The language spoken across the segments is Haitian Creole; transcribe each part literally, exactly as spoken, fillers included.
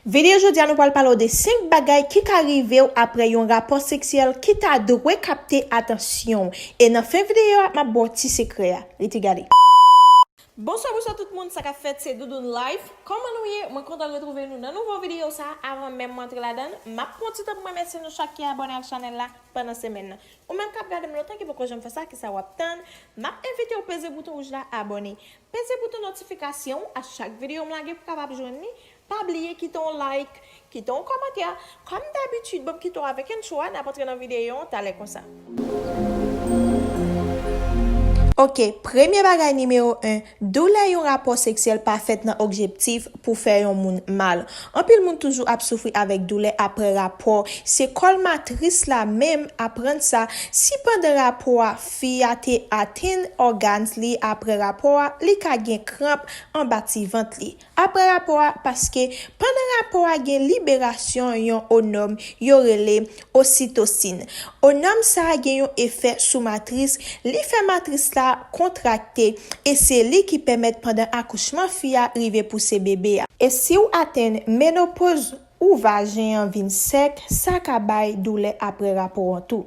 Videyo jodi a nou pral pale w de senk bagay ki ka rive w apre yon rapò seksyèl ki ta dwe kapte atansyon w. E nan fen videyo a, m ap ba w ti sekrè a. Rete gade. Bonswa, bonswa tout moun, sa k ap fèt, se Doudoune Life. Kòman nou ye? Mwen kontan retwouve nou nan nouvo videyo sa. Avan menm mwen antre ladan l, m ap pran ti tan pou m remèsye nou chak ki abòne ak chanèl la pandan semèn nan. Ou menm k ap gade m lontan ki poko janm fè sa, kisa w ap tann? M ap envite w peze bouton wouj la, abòne. Peze bouton notifikasyon a chak videyo m lage pou w kapab jwenn li. Pa bliye kite yon like, kite yon kòmantè. Kòm dabitid, ban m kite w avèk entwo a, n ap antre nan videyo an talè konsa. Ok, premye bagay nimewo en, doulè yon rapò seksyèl pa fèt nan objektif pou fè yon moun mal. Anpil moun toujou ap soufri avèk doulè apre rapò. Se kòl matris la menm aprann sa. Si pandan rapò a, fi a te atenn ògazm li apre rapò a, li ka gen kranp anba ti vant li. Apre rapò a, paske pandan rapò a gen liberasyon yon òmòn yo rele ositosin. Òmòn sa a gen yon efè sou matris, li fè matris la kontrakte, e se li ki pèmèt pandan akouchman fi a rive pouse bebe a. E si w atenn menopoz ou vajen an vin sèk, sa ka bay doulè apre rapò an tou.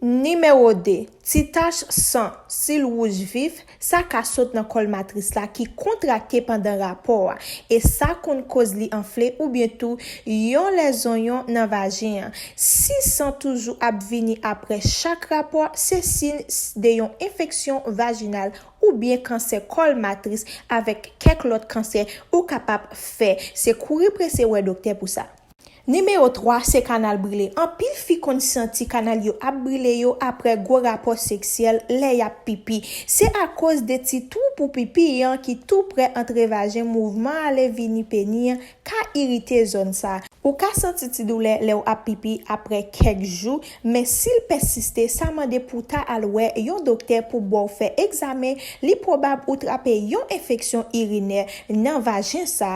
Nimewo de, ti tach san, sil wouj vif, sa ka sot nan kòl matris la ki kontrakte pandan rapò a, e sa konn koz li anfle oubyen tou yon lèzonyon nan vajen an. Si san toujou ap vini apre chak rapò, se siy de yon enfeksyon vajinal oubyen kansè kòl matris avèk kèk lòt kansè ou kapab fè. Se kouri prese wè doktè pou sa. Nimewo twa, se kanal brile. Anpil fi konn santi kanal yo ap brile yo apre gwo rapò seksyèl lè y ap pipi. Se akoz de ti twou pou pipi an ki tou prè antre vajen, mouvman ale vini peni an ka irite zòn sa. Ou ka santi ti doulè lè w ap pipi apre kèk jou, men si l pèsiste, sa mande pou w ta al wè yon doktè pou ba w fè egzamen. Li pwobab ou trape yon enfeksyon irinè nan vajen sa.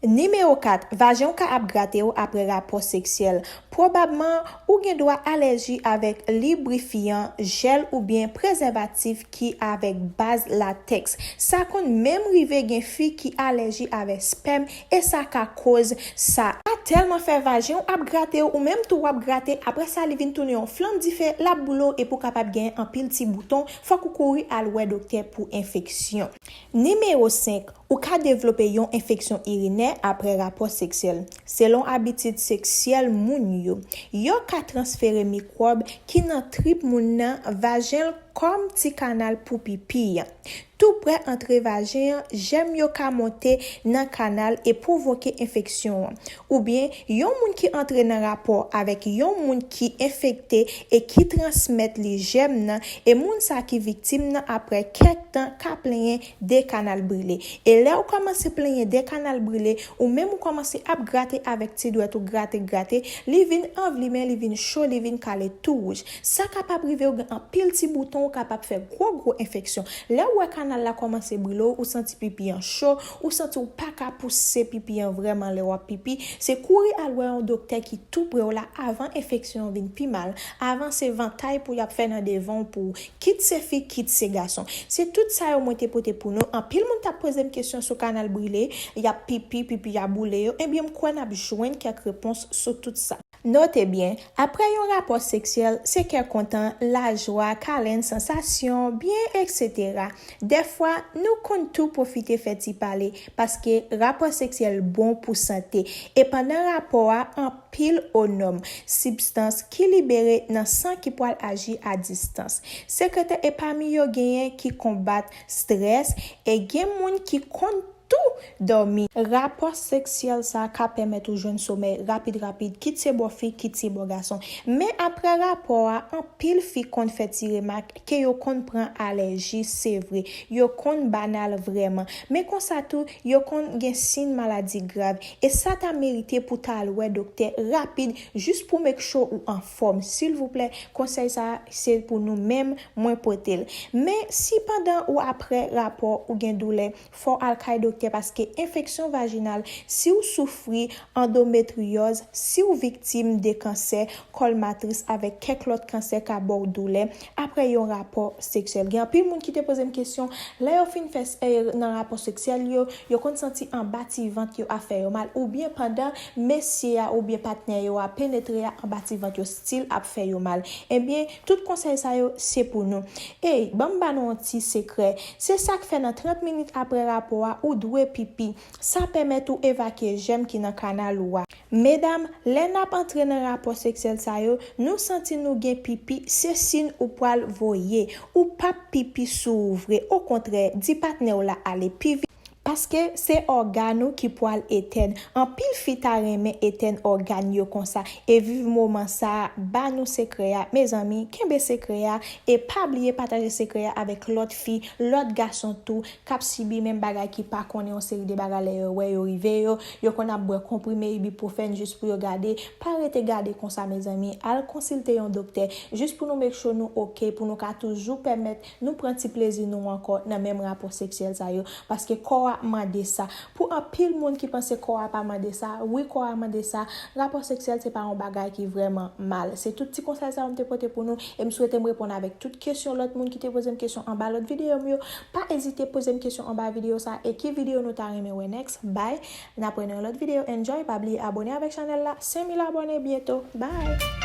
Nimewo kat, vajen w ka ap grate w apre rapò seksyèl. Pwobabman, ou gen dwa alèji avèk librifiyan, jèl oubyen prezèvatif ki avèk baz latèks. Sa konn menm rive gen fi ki alèji avèk spèm e sa ka koz sa. Sa tèlman fè vajen w ap grate w, ou menm tou w ap grate, apre sa li vin tounen yon flanm dife, l ap boule w epi w kapab gen anpil ti bouton. Fòk ou kouri al wè doktè pou enfeksyon. Nimewo senk, ou ka devlope yon enfeksyon irinè apre rapò seksyèl. Selon abitid seksyèl moun yo, yo ka transfere mikwòb ki nan trip moun nan, vajen l kòm ti kanal pou pipi an. Tou prè antre vajen an, jèm yo ka monte nan kanal e pwovoke enfeksyon an. Oubyen, yon moun ki antre nan rapò avèk yon moun ki enfekte e ki transmèt li jèm nan, e moun sa ki viktim nan apre kèk tan ka plenyen de kanal brile. E lè ou kòmanse plenyen de kanal brile, ou menm ou kòmanse ap grate avèk ti dwèt ou, grate, grate, li vin anvlimen, li vin cho, li vin kale tou wouj. Sa kapab rive w gen anpil ti bouton, ou kapab fè gwo, gwo enfeksyon. Lè w wè kanal la kòmanse brile w, ou santi pipi an cho, ou santi w pa ka pouse pipi an vrèman lè w ap pipi, se kouri al wè yon doktè ki tou pre w la avan enfeksyon an vin pi mal, avan se vantay pou y ap fè nan devan w pou ou, kit se fi, kit se gason. Se tout sa yo mwen te pote pou nou. Anpil moun t ap poze m kesyon sou kanal brile, y ap pipi, pipi a boule yo. Ebyen, m kwè n ap jwenn kèk repons sou tout sa. Note byen, apre yon rapò seksyèl, se kè kontan, lajwa, kalenn, sansasyon, byen, etsetera. Dèfwa, nou konn tou pwofite fè ti pale, paske rapò seksyèl bon pou sante. E pandan rapò a, anpil òmòn, sibstans ki libere nan san ki pral aji a distans. Sekretè epami yo genyen ki konbat strès, e gen moun ki konn tou dòmi. Rapò seksyèl sa ka pèmèt ou jwenn somèy rapid rapid, kit se bò fi, kit se bò gason. Men apre rapò a, anpil fi konn fè ti remak ke yo konn pran alèji, se vre. Yo konn banal vrèman. Men konsa tou, yo konn gen siy maladi grav. E sa ta merite pou ta al wè doktè rapid, jis pou make sure ou anfòm. Silvouplè, konsèy sa se pou nou menm, mwen pote l. Men si pandan ou apre rapò ou gen doulè, fò w al kay doktè. Paske enfeksyon vajinal, si w soufri andometriyòz, si w viktim de kansè kòl matris avèk kèk lòt kansè ka ba w doulè apre yon rapò seksyèl. Gen anpil moun ki te poze m kesyon, lè yo fin fè s- eh, nan rapò seksyèl yo, yo konn santi anba ti vant yo ap fè yo mal, oubyen pandan mesye a oubyen patnè yo a penetre a, anba ti vant yo still ap fè yo mal. Ebyen, tout konsèy sa yo se pou nou. Ey, ban m ba nou yon ti sekrè. Se sa k fè nan trant minit apre rapò a, ou dwe pipi. Sa pèmèt ou evakye jèm ki nan kanal ou a. Medam, lè n ap antre nan rapò seksyèl sa yo, nou santi nou gen pipi, se siy ou pral voye. Ou p ap pipi sou ou vre. Okontrè, di patnè w la ale pi vit. Paske se ògàn ou ki pral etèn. Anpil fi ta renmen etèn ògàn yo konsa. E viv moman sa a, ba nou sekrè a. Mezanmi, kenbe sekrè a. E pa bliye pataje sekrè a avèk lòt fi, lòt gason tou, k ap sibi menm bagay, ki pa konnen yon seri de bagay lè yo wè yo rive yo. Yo konn ap bwè konprime ibuprofèn jis pou yo gade. Pa rete gade konsa, mezanmi. Al konsilte yon doktè. Jis pou nou make sure nou oke, pou nou ka toujou pèmèt nou pran ti plezi nou ankò nan menm rapò seksyèl sa yo. Paske kò a mande sa. Pou anpil moun ki panse kò a pa mande sa, wi, kò a mande sa. Rapò seksyèl se pa yon bagay ki vrèman mal. Se tout ti konsèy sa yo m te pote pou nou. E m swete m reponn avèk tout kesyon lòt moun ki te poze m kesyon anba lòt videyo m yo. Pa ezite poze m kesyon anba videyo sa. E ki videyo nou ta renmen wè next? Bye. N ap wè nan yon lòt videyo. Enjoy. Pa bliye abòne avèk chanèl la. Senk mil abòne byento. Bye.